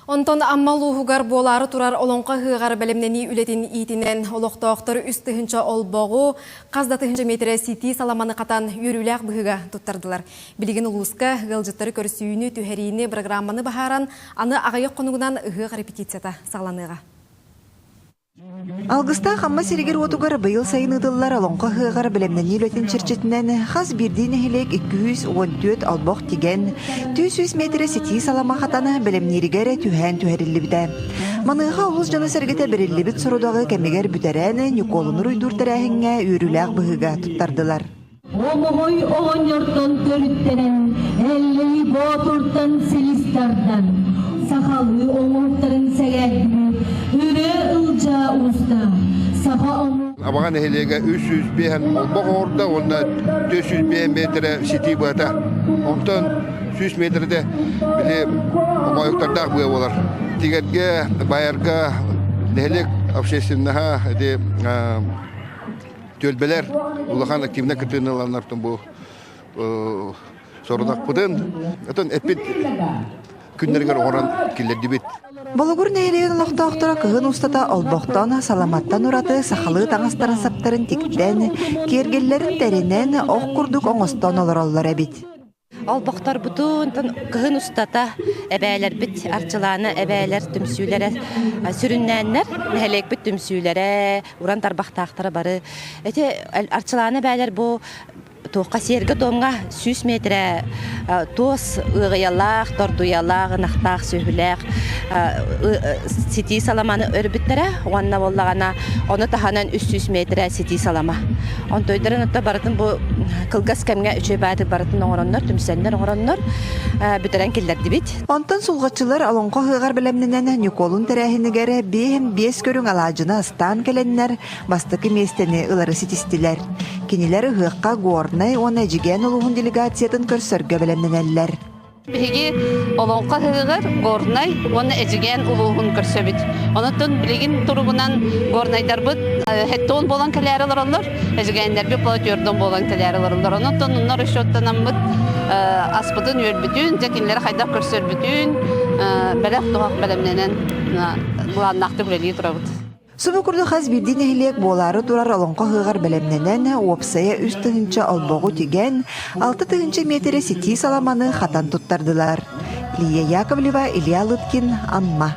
Онтон Амма улууһугар буолаары турар Олоҥхо ыһыаҕар бэлэмнэнии үлэтин иитинэн олохтоохтор 3 тыһыынча олбоҕу, хас да тыһыынча миэтэрэ ситии саламаны хатан үөрүүлээх быһыыга туттардылар. Билигин улууска ыалдьыттары көрсүүнү, түһэриини, программаны баһааран, аны аҕыйах хонугунан ыһыах репетицията саҕаланыаҕа. Алгыстаах Амма сиригэр-уотугар быйыл сайын ыытыллар Олоҥхо ыһыаҕар бэлэмнэнии үлэтин чэрчитинэн хас биирдии нэһилиэк 214 олбох тигэн, 400 миэтэрэ ситии салама хатан бэлэмнииригэр түһээн түһэриллибитэ. Маныаха улуус дьоно-сэргэтэ бэриллибит сорудаҕы кэмигэр бүтэрэн, Ньукуолуну уруйдуур тэрээһиҥҥэ үөрүүлээх быһыыга туттардылар. Омоҕой оҕонньортон төрүттэнэн, Эллэй Боотуртан силис тардан, сахалыы оҥоһуктарын сэҥээрдибит Ырыа Ылдьаа уустаах саха омук Абаҕа нэһилиэгэ 305 олбох оҥордо уонна 405 миэтэрэ ситии быата. Онтон 100 миэтэрдэ били оҥоойуктардаах быа буолар. Тигэргэ, байарга нэһилиэк общественноһа ити түөлбэлэр улахан активнай кыттыыны ыланнартан бу сорудахпытын отон эппит күннэригэр оҥорон киллэрдибит. Болугур нэһилиэгин олохтоохторо кыһын устата олбохтон, саламаттан ураты сахалыы таҥастарын саптарын тиктэн, киэргэллэрин тэринэн, ох курдук оҥостон олороллор эбит. Олбохторбутун кыһын устата эбээлэрбит Арчылаана эбээлэр түмсүүлэрэ сүрүннээннэр нэһилиэкпит түмсүүлэрэ уран тарбахтаахтара бары ити Арчылаана эбээлэр бу туохха сиэргэ-туомҥа 100 миэтэрэ туос ыаҕыйалаах, тордуйалаах, ынахтаах, сүөһүлээх ситии саламаны өрбүттэрэ уонна буоллаҕына ону таһынан 300 миэтэрэ ситии салама. Онтойдорун отто барытын бу кылгас кэмҥэ үчүгэй баайдык барытын оҥороннор, түмсэннэр оҥороннор бүтэрэн киллэрдибит. Онтон сулҕаччылар Олоҥхо ыһыаҕар бэлэмнэнэн Ньукуолун тэрээһинигэр биэһин биэс көрүҥ алаадьыны астаан кэлэннэр бастакы миэстэни ылары ситистилэр. Кинилэр ыһыахха Горнай уонна Эдьигээн улууһун делегациятын көрсөргө бэлэмнэнэллэр. Биһиги Олоҥхо ыһыаҕар Горнай уонна Эдьигээн улууһун көрсөбүт. Онон билигин туругунан горнайдарбыт хеттон буолан кэлээри олороллор, эдьигээннэрбит платёрдон буолан кэлээри олороллор. Онон оннор расчеттанаммыт аспытын үөрбүтүн, дьэ кинилэри хайдах көрсөрбүтүн бэлэх туһах бэлэмнэнэн былааннаахтык үлэлии турабыт. Субу курдук хас биирдии нэһилиэк буолаары турар Олоҥхо ыһыаҕар бэлэмнэнэн, уопсайа 3 тыһыынча олбоҕу тигэн, 6 тыһыынча миэтэрэ ситии саламаны хатан туттардылар. Лия Яковлева, Илья Лыткин, Амма.